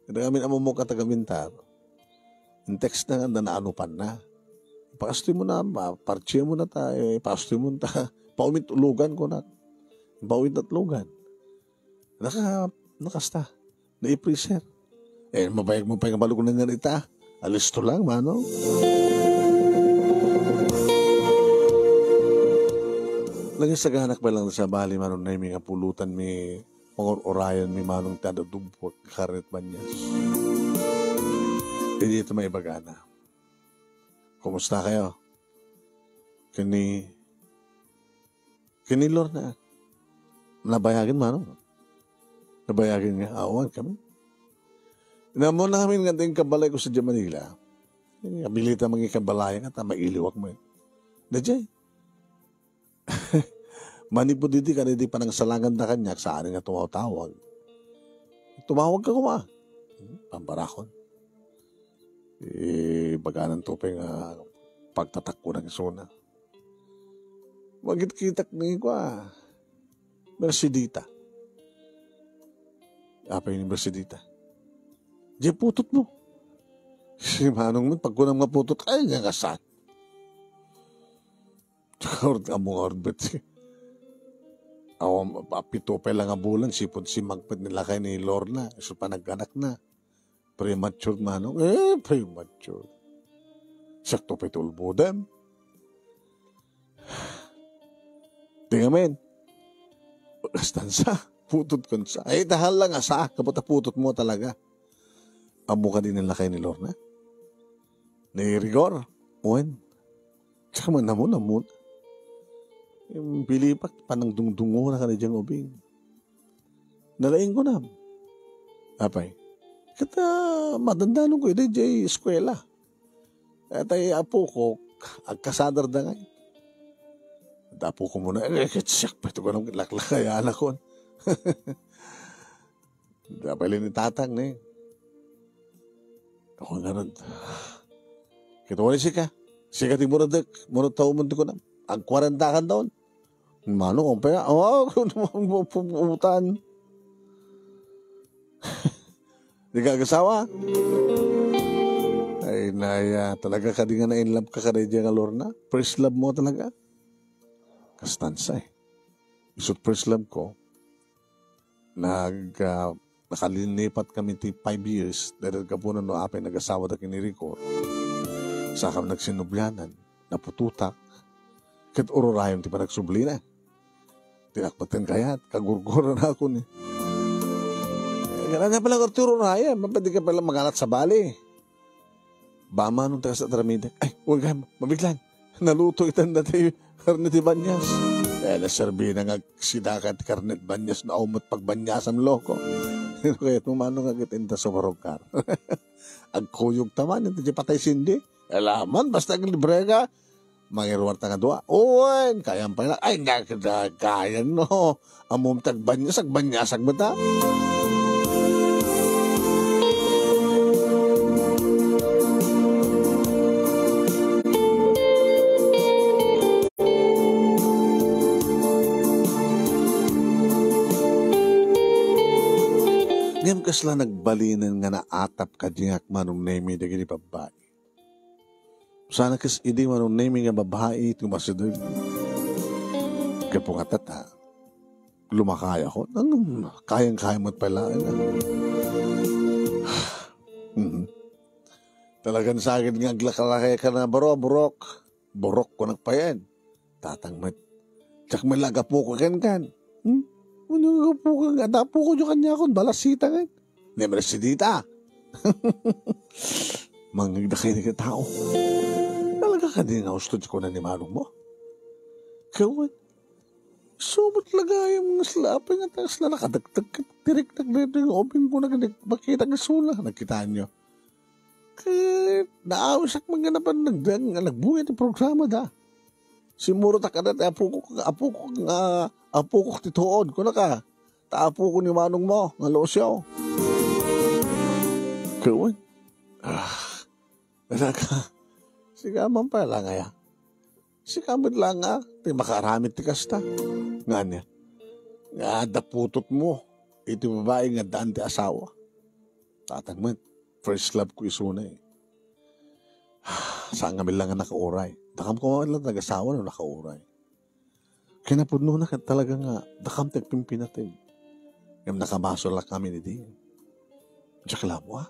Kada kami namumuk a taga Mintar. In-text na nga, naanupanna. Pakastoy mo na, ma-, parche mo na ta, eh, pakastoy mo na ta. Paumit lugan ko na. Paumit na lugan. Naka-, nakasta. Naipriser. Eh, mabayag mo pay nga baluknangan ita. Alisto lang, mano. Nagasaganak pay lang sa bali, Manong Nemi, nga pulutan mi, pangur-urayan mi, Manong, ti adda dumpo, karne ti banias. Idi ita maibagana. Kumusta kayo? Ken ni, ken ni Lorna. Nabayagen, Manong? Nabayagen nga, awan kami. Inammo na kami nga din kabalay ko sa Manila. Abilita mangikabalayan nga, ta mailiwak mo. Daydiay. Manipud idi kadaydi panangsalaganda kaniak, saan nga tumawtawag. Tumawagka koma. Hmm, pambarakon. Eh, bagananto pay nga pagtatakko na isuna. Magkitkitak ni kua, Mercedita. Apay ni Mercedita? Diay putotmo. Si Manong met, pagkunam nga putot, ay, nga kasat. Kawrot ka mo nga orbit. Awan, a, pito pay la nga bulan, sipud simmagpet ni lakay ni Lorna, isu panagkanakna. Premature, Manong. Eh, premature. Sakto pay ti ulbodem. Di ngamin. Kastan sa, putotko sa. Ay, tahal lang, asa, kapot a putotmo talaga. Ammo kadi ni lakay ni Lorna? Ni Rigor? Wen. Saka man, ammo, ammo. Yung pilipak, panangdungdungona kadi diay ubing. Nalaing ko na. Apay? Ket, ah, madandanon ko idi diay eskuela. Ket ay apok, agkasadarda ngay. Ket apok muna, eh, ket siak pay to, kunam, laklakayanakon. Apay la ni tatang ni. Ako nga ron. Kita wala sika. Sika ti muradek. Murad tao mo ti kunam. Agkuarentakan taon. Manong, umpay na. Oh, utan. Di ka agasawa? Ay, naya, talaga kadi nga na-in love ka kadi diay nga Lorna? First love mo talaga? Kastan sa eh. Isut first love ko, nag, ah, nakalinipat kami ti five years, dayta gapuna no apay nagasawa da ken ni Rigor. Saka nagsinublianan, naputotak, ket ururayon ti panagsublina. Ti nakpeten kayat, kagurguran ako ni. Eh, ganyan pala, Arturo Ryan, mapwede ka pala mangalat sa bali. Bamano ta kasta aramidek. Ay, huwag kayo, mabiglan. Naluto itan dati karne ti banyas. Eh, naserbi na nga sida ka ti karne ti banyas, na umot pagbanyasam, loko. Kayat mo, Manong, nga agit inta sumarukar. Agkuyog ta man, inta di patay sindi. Alaman, basta aglibre ka, mangiruar ta nga dua. Uwen, kayam pay la. Ay, nakita, kayam no. Ammom ti agbanyas, agbanyasag met a. Ngem kasla nagbalinen nga naatap kadi nga Manong Nemi dagiti babbai. Sana kas idi Manong Nemi nga babbai ti umasideg. Gapu nga tata, lumakayakon. Ano, kayang-kaya met pay laeng, ah. Mhm. Talagan sa akin nga aglakalakay ka na, baro, burok. Burok ko nagpayan. Tatang met. Diak met la agapukok kenkan. Hmm? Ano agapukok? Adda apokon kaniakon, balasita ngay. Ni Mercedita. Mangngegda kadi nga tao. Talaga kadi nga usto ti kuna ni manong mo? Kawan. Sumot lagayam nga sila, apay nga taas na nakadagdag ket tiriktak daytoy nga ubing ko, nagdagbakitak isuna. Nagkitaan yo? Ket naawisak man nga napan nagdang nga nagbuya ti programa da. Simmurot a kada ti apokok, apokok nga, apokok ti tuod, kunaka, ta apokon ni manong mo nga Lucio. Kawan. Ah, talaga. Sika man pala nga ya. Sika met la nga ti makaaramid ti kasta. Nga ania? Nga adda putotmo iti babai nga addaan ti asawa. Tatang met, first love ko isuna eh. Saan nga met la nga nakauray. Dakam koma met la nagasawa no nakauray. Kinapudnona ket talaga nga dakam ti agpimpinateg. Ngem nakabasolak ngamin idi. Diak la ammo, ah.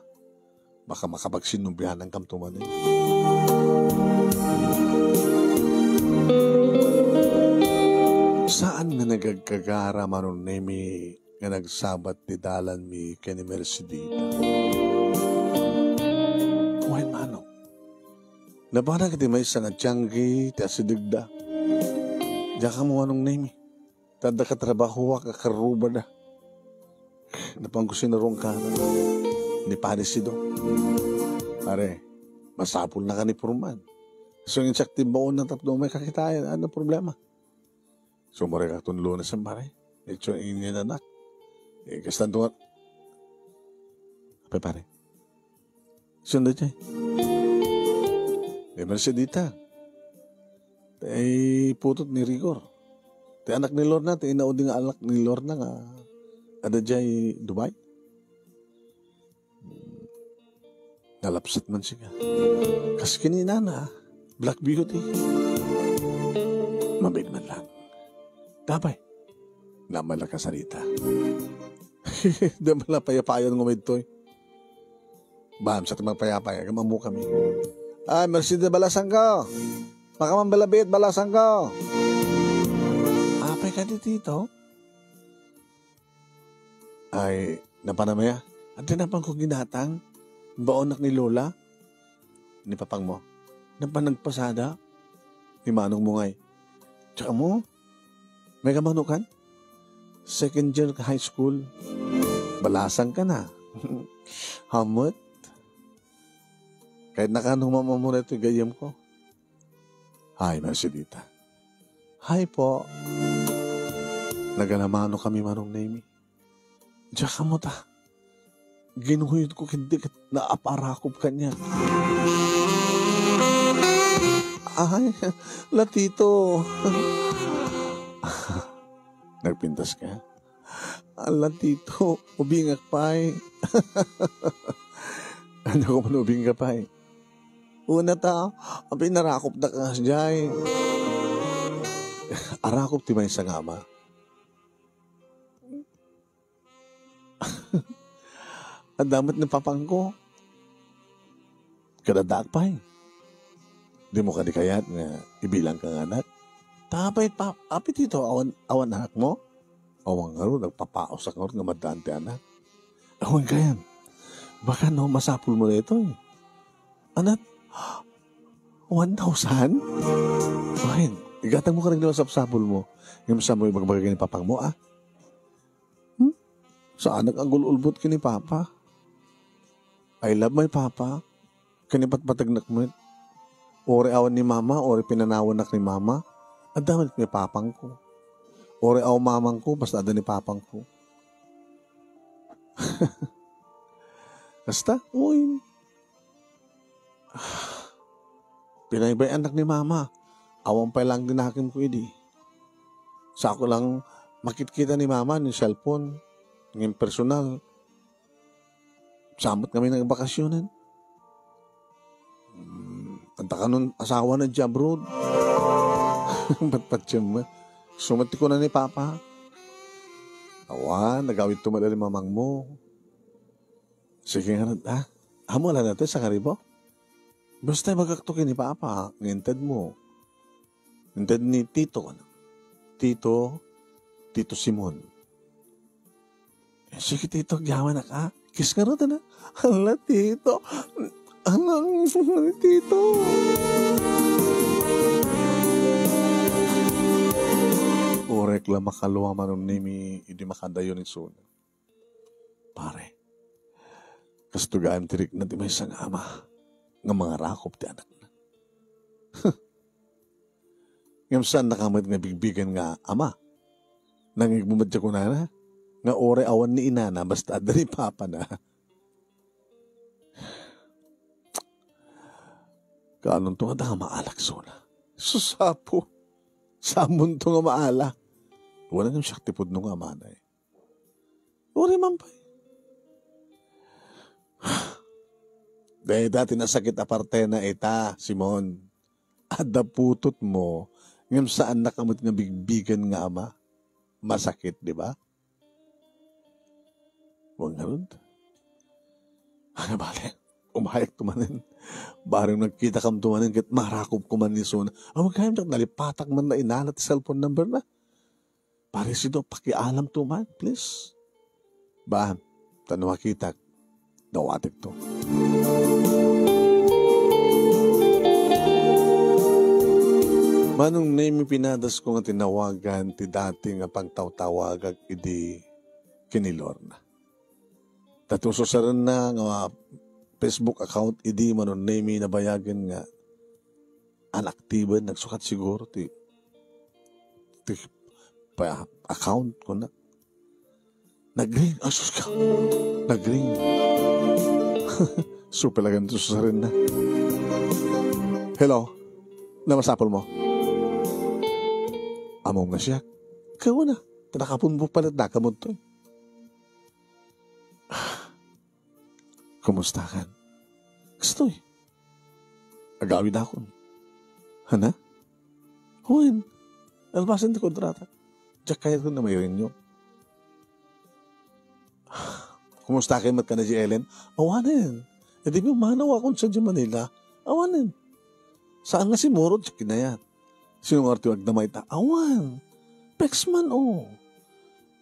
Baka makapagsinnubianankamto manen. Saan nga nagagkagara, Manong Nemi, nga nagsabat ti dalanmi ken ni Mercedita? Wen, manong. Nabanag ti maysa nga tianggi ti asidegda. Diak ammo, Manong Nemi. Ta adda katrabahoak a karrubada. Napan ko sinarungkanan ni Pare Sido. Pare, masapulnaka ni Purman. So, ngin siak ti baonna tapno umay kakitaen, ano problema? Sumurek akton Lunes, pare. Itsu inyan anak. Eh, kastan tungat. Apay, pare? Sunda jay. Eh, Mercedita. Tay putut ni Rigor. Tay anak ni Lorna, tay inaudi nga anak ni Lorna nga ada jay Dubai. Nalapsat man siya. Kas kininana, Black Beauty. Mabiit man lang. Tapay, naman lang kasarita. Di man lang payapayan nga may toy. Bam, sa timang payapay, agam ammo kami. Ay, Mercedes, balasang ko. Makaman balabit, balasang ko. Apay ka di, Tito? Ay, napanamaya. Adi napan ko ginatang. Baonak ni Lola. Ni papang mo. Napan nagpasada. Ni manong mo ngay. Tsaka mo, may kamanukan? Second year ka high school. Balasang ka na. Hamot. Kahit nakano mamamura ito gayam ko. Hi, Mercedita. Hi po. Nagalamano kami, Manong Nemi. Diyak kamo ta. Ginhuyod ko kindi ket naaparakop kaniak. Ay, latito. Nagpintas ka? Ala, Tito, ubingak pay. Ania ko man ubing ka pay? Una ta, apay narakop da ka jay. Arakop ti maysa nga ama. Adda met ni papangko. Kadadaak pay. Di mo kadi kayat nga ibilang ka nga anak? Tapay pa, apay Tito, awan, awan anak mo? Awan ngarud, nagpapaosak ngarud nga maddaan ti anak. Awan kayan. Baka no, masapul mo na ito eh. Anak, one thousand? Fine. Igatang mo ka rin sapsapul mo. Yung sa mo ibagbaga ni papang mo, ah. Hmm? Saanak agul-ulbot ken ni Papa. I love my Papa. Ken ipatpatagnak met. Uri awan ni Mama, uri pinanawannak ni Mama. Adda met ni papangko. Uri awan mamangko, basta adda ni papangko. Basta, uy. Pinaybay-annak ni Mama. Awan pay lang dinakemko idi. Sako lang makitkita ni Mama ni cellphone, ngem personal. Samot kami nagbakasyonen. Hmm, anta kanon asawa na di abroad. Patpatiem met. Sumat ti kuna ni Papa. Awan, nagawid to met ni mamang mo. Sige nga, ah. Amo la natin sa karibo? Basta ibagak to ken ni Papa, nga inted mo. Inted ni Tito, ano? Tito, Tito Simon. Eh, sige, Tito, agyaman ka. Kiss nga rod, ano? Hala, Tito. Anang, Tito. Orek la makalua Manong Nemi, idi makadayo ni Suna. Pare, kasto gayam ti rikna ti maysa nga ama nga mangarakop ti anakna. Ngem saannaka met nga bigbigen nga ama. Nangigbumadya kunana nga uray awan ni inana basta adda ni papana. Kaanonto nga da nga maalak, Suna? Sus, Apo, samonto nga maala. Wala ngem siak ti pudno nga amana, eh. Uray man pay. Dayta ti nasakit a partena ita, Simon. Adda putotmo, ngem saannaka met nga bigbigen nga ama. Masakit, di ba? Wen ngarud. Ano bale? Umayakto manen. Bareng nagkitakam to manen ket marakop ko man ni Suna. Awan gayam, diak nalipatak man la inana ti cellphone number na. Pare Sido, pakialam to man, please. Ba, ta no makitak, dawatek to. Manong Nemi, pinadas ko nga tinawagan ti dati nga pagtawtawagak idi ken ni Lorna. Ta ti ususarenna nga Facebook account idi Manong Nemi nabayagen nga unactiven, nagsukat siguro ti, ti pa account, kuna. Nagring, asus ka. Nagring. Supil agay to sa sarili na. Hello? Namasapol mo? Amom na siya. Kawa na. Tanakapon mo pala dakamot to. Kumusta kan? Kastoy. Agawid akon. Hana? Wen, nalpasen ti kontrata. Diak kayat na mairinyo. Kumusta kayo met kan ni Ellen? Awanen. Idi pimanaw akon sa Manila. Awanen. Saan nga simurot sa kinayat? Sino nga arti agdamay ta? Awan. Pex man, oh.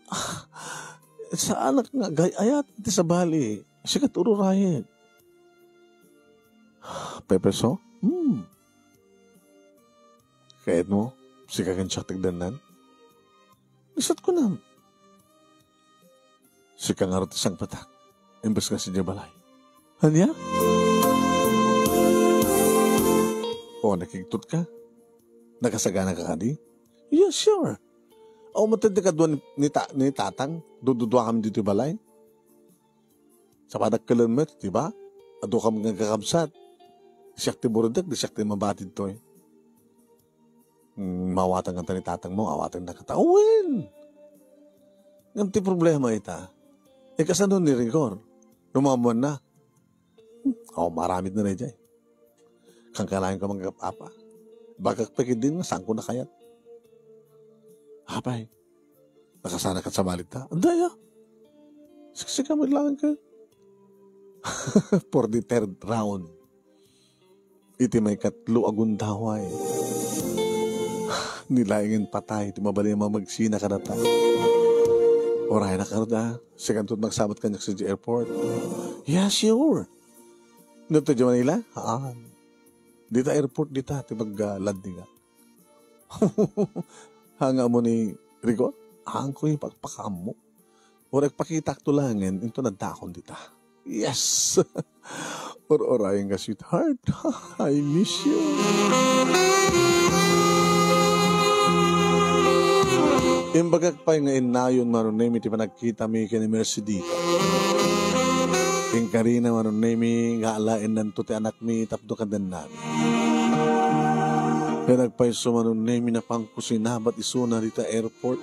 Ah, saanak nga gay-ayat ti sabali. Sikat ururayen. Pepeso? Hmm. Kayat mo? Sika ken siak ti agdannan? Isut ko na. Sika ngarud ti sangpetak. Imbes nga sadiay balay. Ania? O, nakigtot ka? Nakasagana ka kadi? Yeah, sure. Aw, matad ni kadua ni, ni, ta, ni tatang. Dududua kami dito balay. Sa panagkelen met, di ba? Adu kam nga kakabsat. Siak ti burudak, di siak ti mabatid to eh. Mm, mawatan kanta ni tatang mo, awatan na kata. Wen! Ngem ti problema ita, ikasano ni Rigor? Rumamuan na. Oh, maramid na na ijay. Kangkanayon ka manggap-apa. Bagak pa din nga saan ko nakayat. Apay, nakasana ka sa balita? Andaya. Siksika mo lang ka. For the third round. Iti may katlo a gundaway. Nilaingen patay ti mabalin a mamagsina kadata. Uray na karud a. Sikanto magsabat kaniak sa airport. Yeah, sure. No, to Manila? Haan. Dita airport dita, ti mag-, ah, landing, ah. Hanga mo ni Rico? Haan ko ipagpakaammo. Uray agpakitak to langen, into nagdakon dita. Yes! Or-orayen ka, sweetheart. I miss you. Imbagak pay nga innayon, Manong Nemi, ti panagkitami ken ni Mercedita. Inkarina, Manong Nemi, nga alaennanto ti anakmi tapno kadennami. Ken agpayso, Manong Nemi, napanko sinabat isuna dita airport.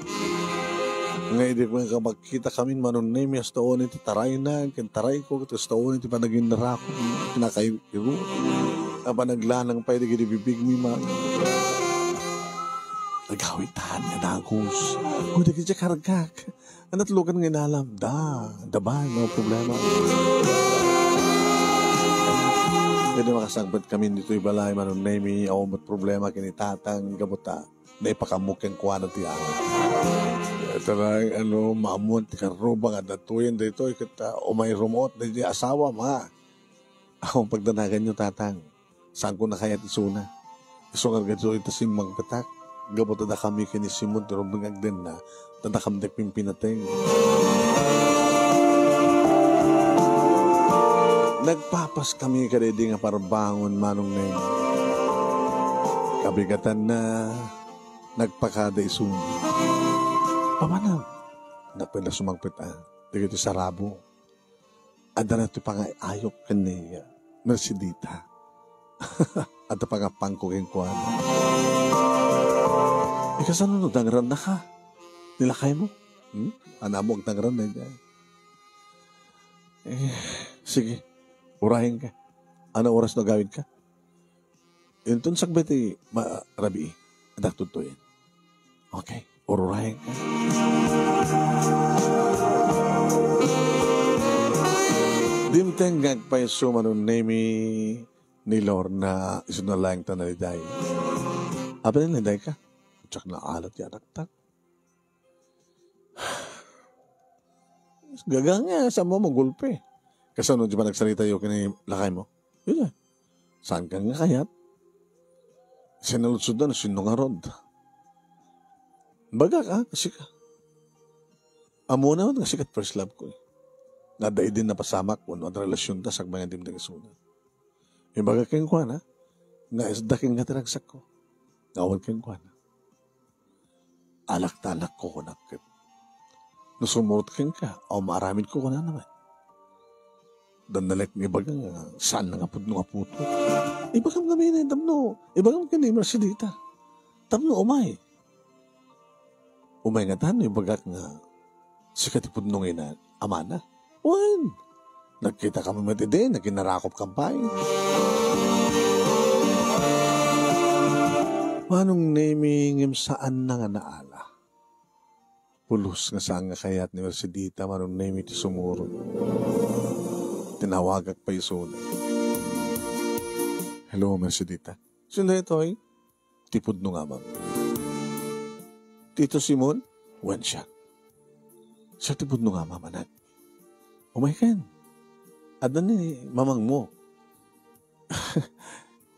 Nga idi nga makakita kami, Manong Nemi, hasta unay ti tarayna, ken tarayko, ket hasta unay ti panaginnarakon, pinakairu. A panaglanang pay dagiti bibigmi, Manong. Agawitan nga dagus. O, dagiti kargak. Anat lugan nga inalam. Da, da ba, no problema. Pwede makasagbat kami ditoy balay, Manong Nemi, awan met problema ken ni tatang, gapu ta naipakaammo kenkuana ti anak. Talaga, ano, maammoan ti karruba nga adda tuyen daytoy, ket, ah, umay rumuot daytoy asawa, ma. Awan pagdanaganyo, tatang. Saanko nakayat isuna. Isu nga daytoy ta simmangpetak. Gapu ta dakami ken ni Simon ti rumbeng agdenna, ta dakami ti agpimpinateng. Nagpapas kami kadaydi nga parbangon, Manong Neng. Kabigatanna, nagpakada isuna. Pamanam, napanda sumangpet a, dagiti sarabo. Adda na ti pangay-ayok ken ni Mercedita. Adda pangapangko kenkuana. Ikasano no dangrannaka? Ni lakaymo? Hmm? Anamo agdangran na niya. Eh, sige. Urayen ka. Ano oras no agawid ka? Inton sakbay ti ma-, rabii, adda tudtoyen. Okay, ururayen ka. Dimteng nga agpayso, Manong Nemi, ni Lorna, isu na laeng ta naliday. Apay naliday ka? Diak naalat ti anakta. Gaga nga, saan mo magulpi? Kasano di ba nagsarita yo ken ni lakaymo? Iya. Saan ka nga kayat? Sinaludsod na, no sino ngarud? Bagak, ah, kasi ka. Amo naman, kasi kat first love ko, eh. Nga dahil din napasamak, kung ano ang relasyon ta, sagmay nga dimdang isuna. Imbagak kenkuana, nga isda ken nga tinagsakko. Nga awan kenkuana. Alak ta alakko, kunak ket. No sumurot kenka, awan maaramidko, kunana met. Dandalek nga ibaga nga saan nga pudno nga putot. Ibagam ngamin, tapno, ibagam ken ni Mercedita. Tapno umay. Umay ngata no ibagak nga sika ti pudno nga ina-, amana. Wen, nagkitakam met idi, nagkinarakopkam pay. Manong Nemi, ngem saanna nga naala. Pulos nga saan nga kayat ni Mercedita, Manong Nemi, ti sumurot. Tinawagak pay isuna. "Hello, Mercedita." "Sino daytoy?" "Ti pudno nga amam." "Tito Simon?" "Wen, siak. Siak ti pudno nga amam, anak. Umaykan. Adda ni mamangmo.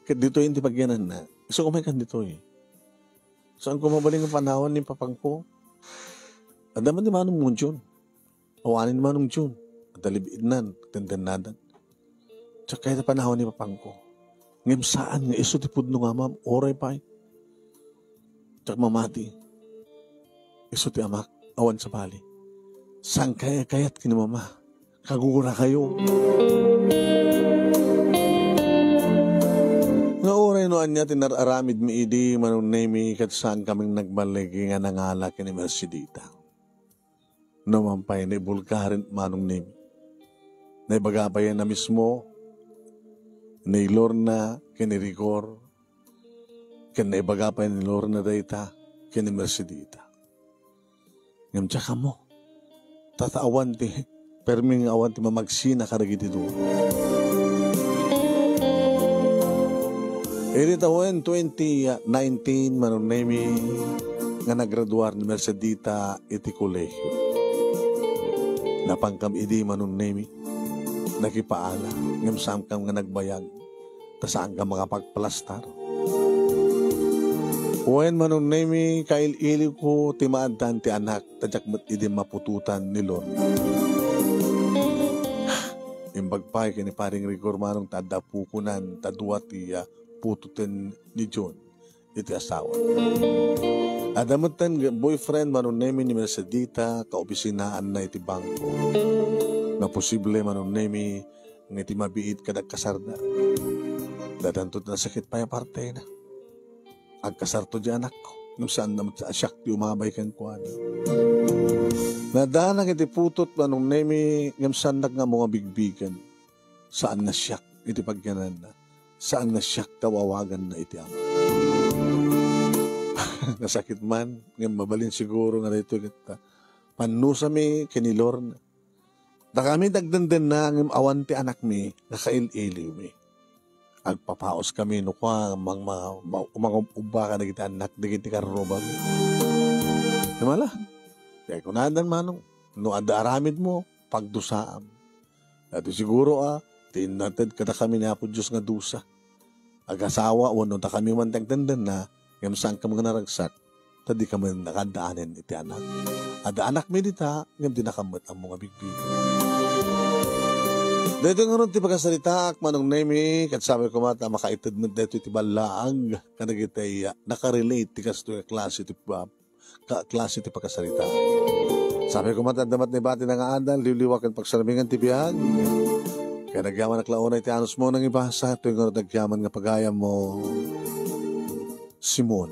Ket ditoy ti pagyananna. Isu, umaykan ditoy. Saanko mabalin nga panawan ni papangko. Adda man ni Manong Munjon. Awanen ni Manong Jun. Adda libinan, tentennadan. Diak kayat a panawan ni papangko. Ngem saan nga isu ti pudno nga amam, uray pay. Diak mamati. Isu ti amak, awan sabali. Saan kayat ken ni mama? Kagurakayo. Nga uray no ania ti nar-aramidmi idi, Manong Nemi, ket saan kaming nagbaligi nga nangala ken ni Mercedita. No man pay ni Bulgarin, Manong Nemi. Naibaga pay na mismo ni Lorna ken ni Rigor, ken naibaga pay ni Lorna dayta ken ni Mercedita. Ngem diak ammo. Tata awan ti, permi nga awan ti mamagsina kadagiti dua. Idi tawen twenty nineteen, Manong Nemi, nga naggraduar ni Mercedita iti kolehio. Napankam idi, Manong Nemi, nakipaala, ngem saankam nga nagbayag, ta saankam nga makapagplastar. Wen, Manong Nemi, kail-iliwko ti maaddaan ti anak, ta diak met idi maputotan ni Lorna. Imbag pay ken ni Paring Rigor, Manong, ta adda pukonan, ta dua ti, ah, putoten ni John iti asawa. Adda met ten boyfriend, Manong Nemi, ni Mercedita, kaopisinaanna iti bangko. Nga posible, Manong Nemi, nga iti mabiit kada agkasarda. Dadanto ti nasakit pay a partena. Agkasarto di anakko, ngem saanna met a siak ti umabay kenkuana. Naaddanak iti putot, Manong Nemi, ngem saannak nga ammo nga bigbigen. Saan nga siak iti pagyananna. Saan nga siak ti awawaganna iti ama. Nasakit man, ngem mabalin siguro nga daytoy ket, ah, pannusami ken ni Lorna. Dakami ti agdendenna ngem awan ti anakmi nga kail-iliwmi. Agpapaoskami no kua, mang-, ma-, ma-, mangub-ubba kadagiti annak dagiti karrubami. Ngem ala, diay kunadan, Manong, no adda aramidmo, pagdusaam. Daytoy siguro a ti innated kadakami ni Apo Dios nga dusa. Agasawa wenno dakami man ti agdendenna, ngem saankam nga naragsak, ta dika met nakaaddaanen iti anak. Adda anakmi dita, ngem dinakam met ammo nga bigbigen. Daytoy ngarud ti pakasaritaak, Manong Nemi, ket sapay koma ta makaited met daytoy ti ballaag kadagiti, ah, nakarelate ti kastoy nga klase ti, ah, ka-, klase ti pakasarita. Sapay koma ta adda met naibatina nga adal, liwliwa ken pagsarmingan ti biag. Ket agyamanak la unay ti anusmo nga ibasa, toy ngarud agyaman nga pagayammo, Simon.